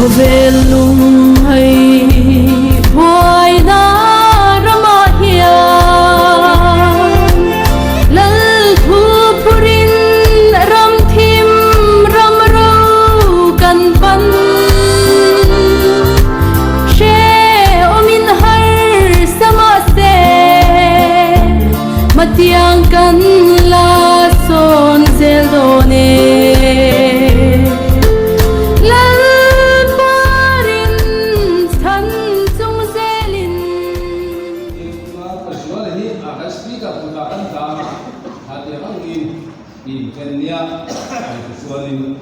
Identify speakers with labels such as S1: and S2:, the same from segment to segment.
S1: Khawvel lung hei buaina ramah hian Lal thu phurin ram thim ram ro kan pan. Hrehawmin harsa mahse Matiang kan la sawn zel dawn e. Lalparin chhan chung zelin.
S2: Ka zual hi a kan speaker kutah kan tlang a, hatiang angin inten nia tichuanin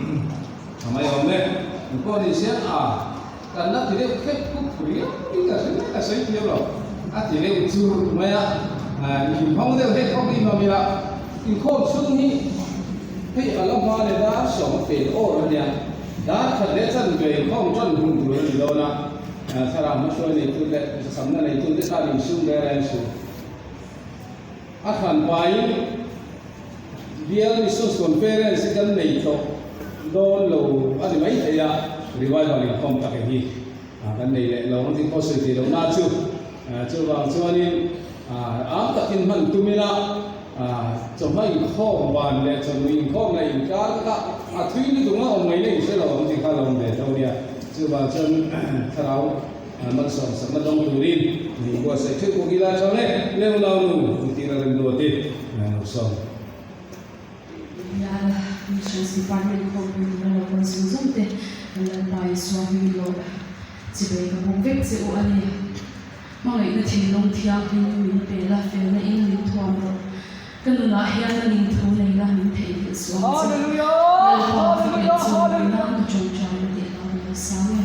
S2: tha mai awm e. Engpawh ni se a kan la ti deuh khep khup riau in ka hre mai ka sawi thiam lo. A ti deuh chur mai a, inhawng deuh hek hawk in awm ila inkhawm chhung hi hei a la hma leh dar sawm a fel awr a nia. Dar khat leh chanve inkhawm tan hun tur a ni dawn a. Thlarau hmahruai neitu leh zasamna neitu te khan insum reng reng suh. A hran paiin Bial Missions Conference hi kan nei tawh dawn lo a ni mai thei a, revival inkhawm tak hi kan nei leh lo ang tih pawh sawi theih lohna chu. Chuvang chuanin am takin hman tum ila chawhma inkhawm ban leh chawhnu inkhawm leh inkar kha a thui lutuk nga awm ngaihna in hre lo ang tih kha lo awm ve tho nia. Chuvang chuan thlarau Malsawm sakna dawng turin min buatsaih theuh bawk ila tha le, leu lau nu intir a rem duat i lo sawm.
S3: Bial Missions Department khawmpui tura lo kal zawng zawng te kan Lalpa Isua hming lawh chibei ka bawk vek che u a ni. Hmangaihna thinlung thianghlim min pe la, felna in min thuam rawh. Ka nunah hian a ning thu nei la min theihnghilh suh ang che. Lalpa fak leh chawi nan ka tawngtai na tih hla ka lo sang e.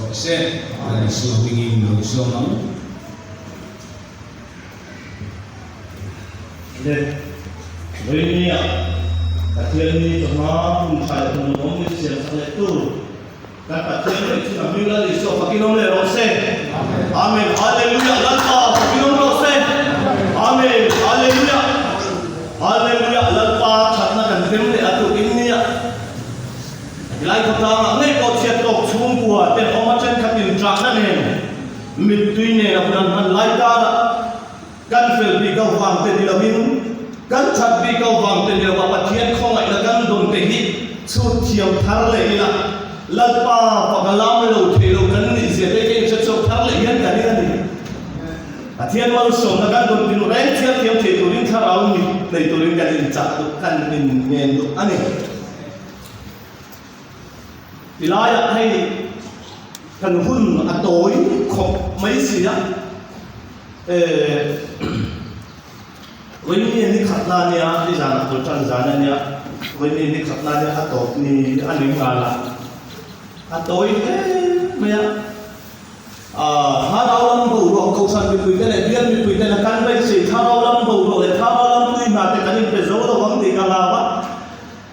S2: rawh se. Lal Isua hmingin lo sawm ang.
S4: Le, Vawimia, Pathian ni chawhma hun tha leh hun nuam min siam sak leh tur kan Pathian leh chhun a hming Lal Isua fakin awm leh rawh se. Amen. Hallelujah. Lalpa fakin awm rawh se. Amen. Hallelujah. Hallelujah. Lalpa thatna kan hlim leh a tukin nia. Tilai khawtlangah ngei pawh chhiat tawk chhungkua ten awm a thenkhatin ṭahna nen Mittui nen a hun an hman lai karah kan fel bik ho vang te ni lovin kan that bik ho vang te ni lova Pathian khawngaihna kan dawn te hi chhut thiam thar leh ila Lalpa faka lam lo thei lo kan nih zia te hi ka inhre chhuak thar leh hian ka ring a ni. Pathian malsawmna kan dawn tin reng thiam thiam thei turin thlarau mit nei turin kan inchah duh kan inngen duh a ni. Tilaiah hei kan hun a tawi khawp mai si a, eh Vawiin ni khat na nia, ni zanah bul tan zan a nia, Vawiin ni khat na nia a tawp ni a ni nghal a, a tawi hle mai a. Thlarau lam boruak Kohhran mipuite leh bial mipuite na kan beisei thlarau lam boruak leh thlarau lam tui hna te kan inpe zo lo ang tih ka hlau a.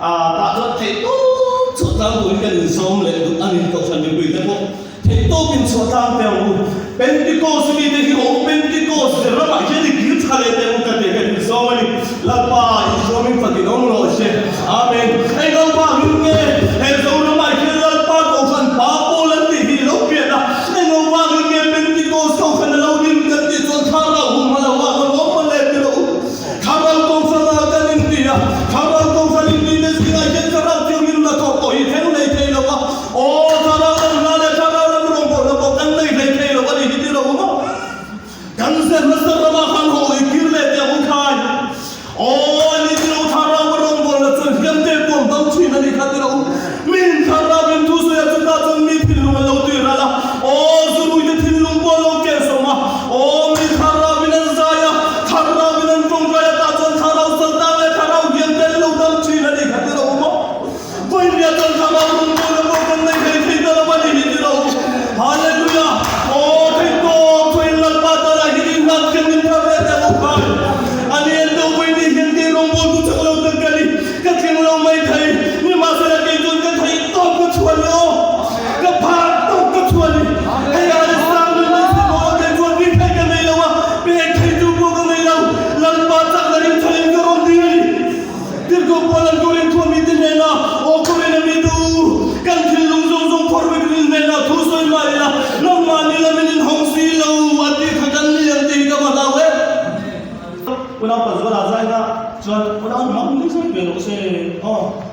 S4: Tah chuan theihtawp chhuah tlang turin kan insawm leh duh a ni Kohhran mipuite pawh theihtawpin chhuah tlang teh ang u. Pentecost mite hi aw Pentecost ramah hian i kir tha leh teh u ka tih kan insawm a ni. Lalpa insawmin fakin awm rawh se. Amen. Hei Lalpa hming nge he Zoramah hian Lalpa Kohhran Pa Paul an tih hi lo pian a, hei Lalpa hming nge Pentecost Kohhran a lo ding kan tih chuan Thlarau hum hma lo ah ka lawm mawle ti lo. Thlarau Kohhran ah kan inti a, Thlarau Kohhran inti te zingah hian Thlarau Thianghlim la thawk pawh hi thleng hlei thei lo a, aw Thlarau lam hla leh Thlarau lam rawngbawlna pawh kan nei hlei thei lo a ni hi ti lo maw? Kan ze hmasa ramah khan haw i kir leh teh ang khai. Aw a ni tilo thlarau a rawngbawlna chuan hliam te puam do thin a ni kha tilo. Mi in thlarau in thu sawi a chutah chuan mi thinlung a lo tui ral a. Aw zurui te thinlung pawh a lo keh sawm a. Aw mi thlarau in an zai a, thlarau in an tawngtai a tah chuan thlarau saltang leh thlarau hliam te an lo dam thin a ni kha tilo maw. Vawinia chuan thlarau rawngbawlna pawh kan nei thei thei ta lo a ni hi tilo. Hallelujah! Aw thei tawp chuan Lalpa tana hian in hlat hian min thar leh teh bawk hai. A ni an do vawi ni hian kei rawngbawl tu chak lo tak ka ni. Ka tling lo mai thei. Nimahsela kei chuan ka theih tawp ka chhuah ni aw. Ka phak tawp ka chhuah ni. Hei aia sang deuh mai se maw kei chuan ri thei ka nei lo a, pek thei tu pawh ka nei lo. Lalpa chakna ring thalin ka rawn ding a ni. Tirhkoh Paula'n Korinth khua mite hnenah, Aw Korinth a mite u, kan thinlung zawng zawng phawrh vek rin hnenah thu sawi mah ila, nangmahni lamin in hawng si lo, a tih kha kan ni ang tih hi ka va hlau e. Unau Pazuala zaina chuan unau hmang ni sawi ve lo se aw.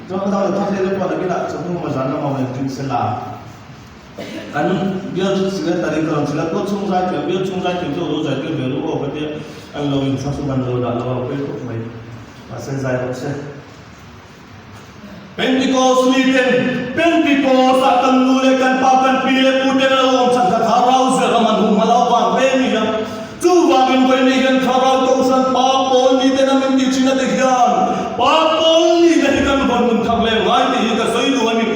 S4: Chuan unau leh thar hlele pawh nakinah chawhnu mazan lamah rawn ring sela. Kan bial chu secretary ka rawn hrilh a, tual chhung zai thiam, bial chhung zai thiam chu lo zai tir ve ru aw ka tia, an lo inthla chu kan lo dah lo a, pawi khawp mai, mahse zai rawh se. Pentecost mi ten Pentecost ah kan nu leh kan pa kan pi leh pu ten a lo awm chhan kha thlarau zer a man hum hma lo vang ve ni a, chuvangin vawiin hian thlarau kohhran pa pawl mi ten a min tih thin a ti hian pa pawl mi te hi kan vawn nun thak leh ngai tih hi ka sawi duh a ni.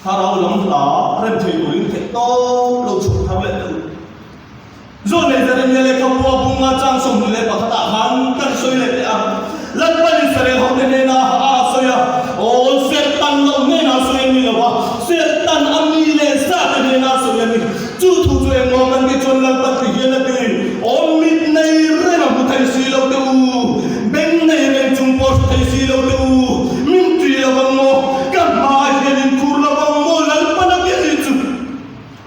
S4: Thlarau lam hla rem thei turin theih tawp lo chhuk thar leh deuh. Zawn leh Jeremia lehkha pua bunga chang 21 ah khan kan sawi leh teh a. Lalpan Israel hote hnenah a sawi a, Aw Satan lo hnenah sawi a ni lo a, Satan a mi leh sa te hnenah sawi a ni. Chu thu chu engmaw kan tih chuan Lalpan ti hian a ti, Aw mit nei reng a hmu thei si lo teh u, beng nei reng chung pawh hre thei si lo teh u, min ṭi lo ang maw, ka hmai hian in khur lo ang maw Lalpan a ti a nih chu.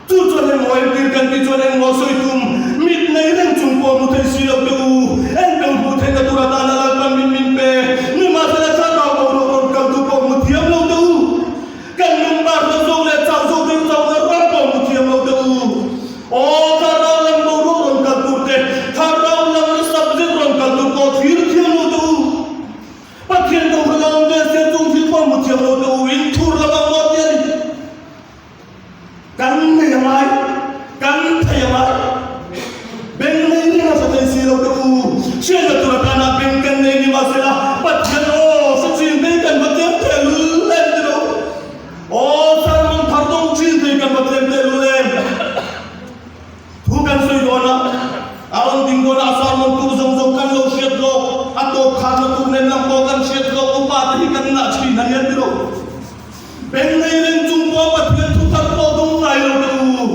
S4: Chu chuan engmaw entir kan tih chuan engmaw sawi tum, mit nei reng chung pawh hmu thei si lo teh u, eng kan hmuh theihna tur atana Lalpan min min pe, nimahsela thlarau boruak rawn kaltu pawh hmu thiam lo teh u. Kan lungbar hla zawng leh chau zawk deuh chauhna ram pawh hmu thiam lo deuh u. Aw, thlarau lam boruak rawn kal tur te, thlarau lam na subject rawn kal tur pawh thlir thiam lo deuh u. Pathian kohhran a awm ve sia chung thil pawh hmu thiam lo deuh u, in thur lam ang maw ti a ni. Kan nei a ngai, kan thei a ngai. Beng nei reng a hre thei si lo te u, hriatna tur atana beng kan nei ni mahsela Pathian aw hre chin te kan va tiam thei lu. ngah thin a nia tiraw? Beng nei reng chung pawh Pathian thu thar pawh dawng ngai lo teh u.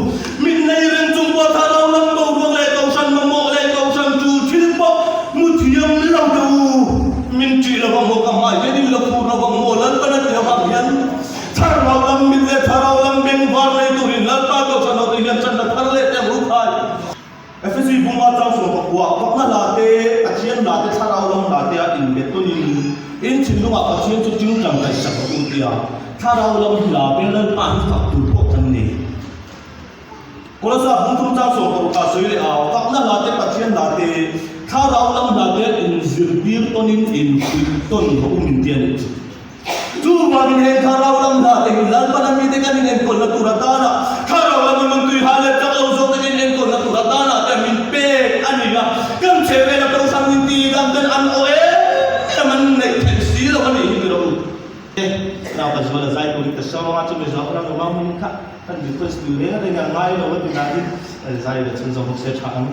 S4: Mit nei reng chung pawh thlarau lam boruak leh kohhran mamawh leh kohhran tul thil pawh hmu thiam lo teh u. Min ṭih lo vang maw ka hmai hian in la phur lo vang maw Lalpan a ti avang hian thlarau lam mit leh thlarau lam beng var nei turin Lalpa kohhran hote hian channa thar leh teh ang u khai. Efesi bunga chang sawm pakua fakna hla te, Pathian hla te, thlarau lam hla te a inbet tawnin in thinlungah Pathian chu tingtang ngaihsak rawh u tia thlarau lam hla te Lalpa hi fak tur pawh kan nei. Kolosa bung thum chang 60 ah sawi leh a, fakna hla te, Pathian hla te, thlarau lam hla te inzirtir tawnin infuih tawn rawh u min ti a nih chu. Chuvangin heng thlarau lam hla te hi Lalpana mite kan inenkawlna tur atana thlarau lama nuntui ha leh chak lo zawk te kan inenkawlna tur atana te min pek a ni a, kan chhehvela kohhran min ti dang ten an aw em em an neih theih si lo a nih hi tiraw u. Naupa zuala zai turin ka sawm a, chumi zawh ram awm ang kha kan request duh reng reng a ngai lo a ti nain zai leh chhun zawk bawk se tha ang.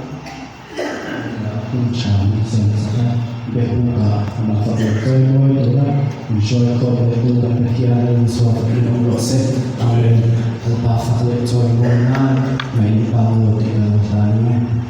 S5: Hun tha min sem sak a, Behuka amah fak leh chawimawi tura min hruai khawm leh tu kan Pathian a inchhuah takin awm rawh se. Amen. Lalpa fak leh chawimawi nan ngaih bang lo tih ka lo hlan ang e.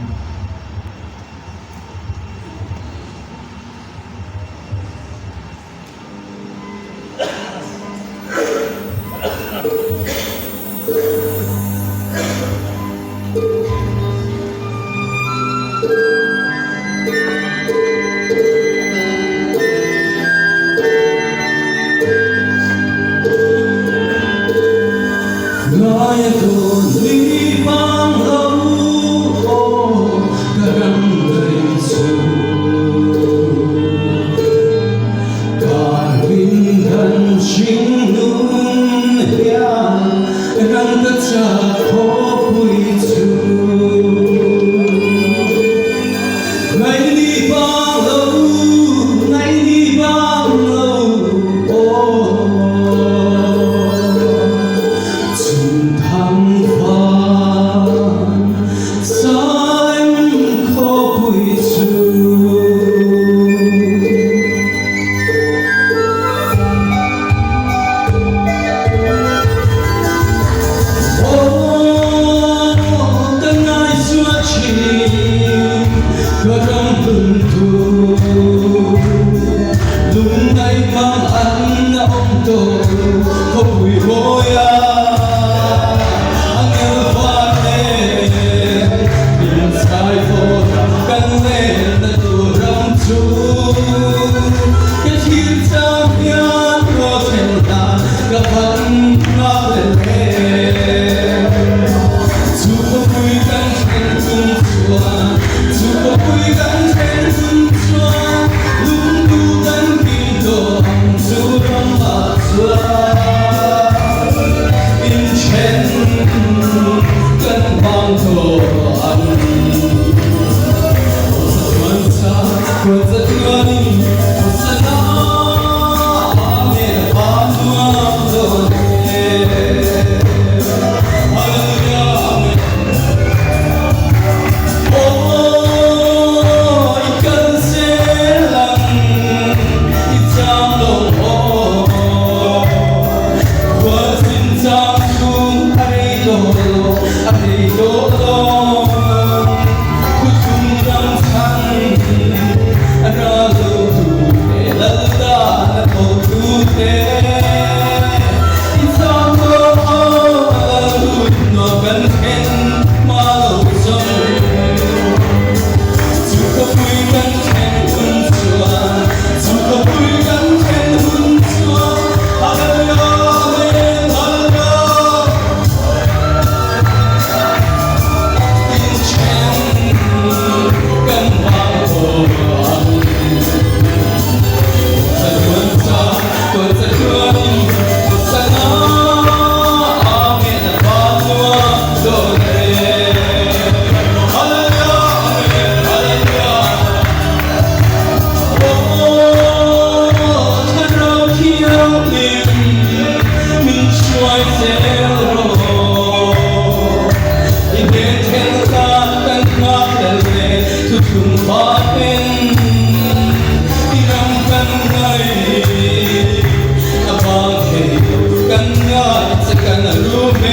S2: kan rum e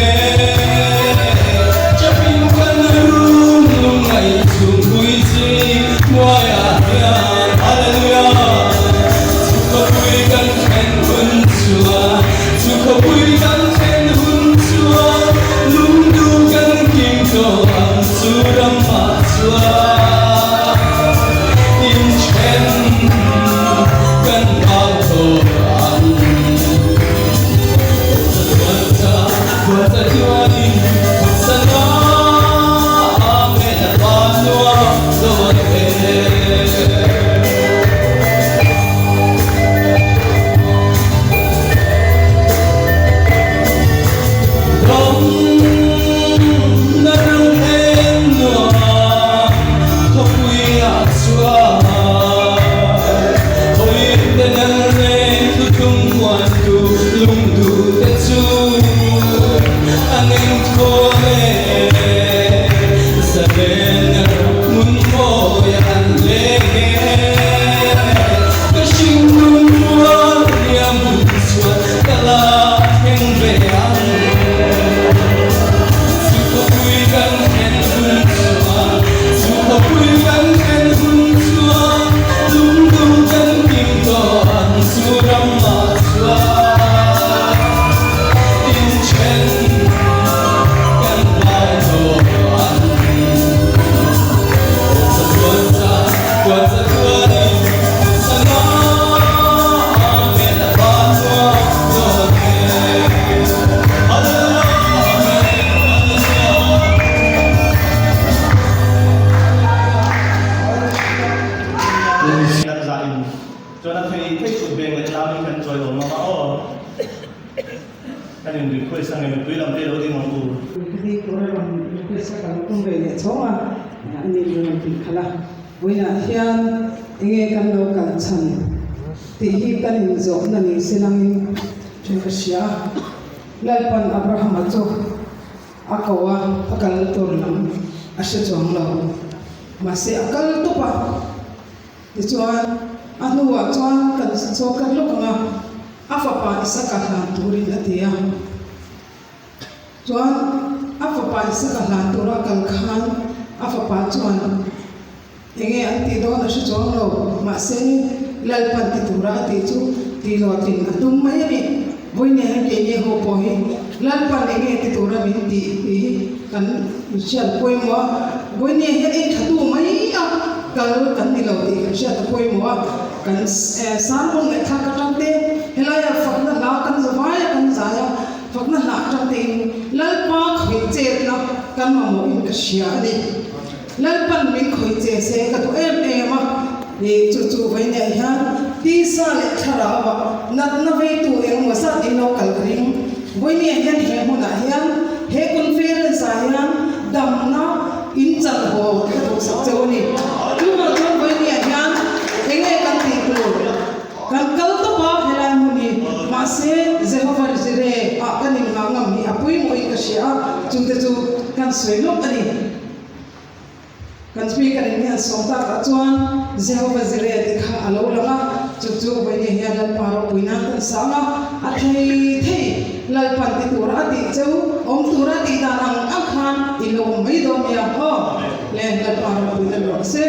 S2: Chapin kan rum lungngaih chhungpui chi hnuaiah hian Hallelujah Chhukawpui kan thlen hun chuan Chhukawpui kan thlen hun chuan Lungdu kan kim tawh ang chu ramah chuan Inthen kan au tawh ang. Lungduhte chu a ngeng thawn e, zalen hmun mawi an leng e. Ka hringnun mual riam hun chuan ka la thleng ve ang. Chu khawpui kan thlen hun chuan, chu khawpui kan thlen hun chuan, lungduh kan kim tawh ang chu ramah chuan inthen kan vai tawh ang. Tuanza, tuanza tuanin sana amen a van nuam dawn e. Hallelujah, amen, hallelujah.
S4: Kan zah in chuan a thei thei kut beng leh lam in kan chawi awm ang a aw. Kan in request ang e mipui lam te lo ding ang u.
S6: Hei tur a rawn request a ka lo tum ve leh chhawng a, ani in rawn tih khalh a. Vawiinah hian enge kan lo kal chhan tih hi kan inzawhna ni se langin thu ka hria a. Lalpan Abrahama chu a ko a, a kal tur lam a hre chuang lo. Mahse a kal tawp a. Tichuan, a hnuah chuan kan sawrkar lawk ang a, a fapa Isaka hlan turin a ti a. Chuan, a fapa Isaka hlan tura a kal khan a fapa chuan enge an tih dawn a hre chuang lo, mahse Lalpan ti tura a tih chu tih hlawhtlin a tum mai a ni. Vawiin hian keini ho pawh hi Lalpan enge ti tura min tih tih hi kan hriat pawimawh a, vawiin hian en tha tu mai a kal kan ni lo tih kan hriat a pawimawh a, kan sermon ngaihthlak atang te helaia fakna hla kan zavai a kan zai a, fakna hla atang te in Lalpa khawih chetna kan mamawh in ka hria a ni. Lalpan min khawih che se ka duh em em a, ih chu chu vawiin hian tisa leh thlarau ah natna veitu engemaw zat in lo kal ka ring. Vawiin hian he hmunah hian he conference ah hian damna in chan haw ka duhsak cheu a ni. Chuvang chuan vawiin hian enge kan tih tur kan kal tawp a helai hmun hi mahse Jehovah Jireh ah kan inngah ngam hi a pawimawhin ka hria a, chute chu kan sawi lawk a ni. Kan speaker in hian sawm tak ah chuan Jehovah Jireh tih kha a lo lang a, chu chu vawiin hian Lalpa ropui nan kan sang a, a thei thei Lalpan ti tura a tih cheu awm tura tih dan ang ang khan i lo awm mai dawn nia aw le Lalpa ropui na luah se.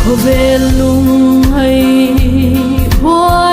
S1: Khawvel lung hai buai.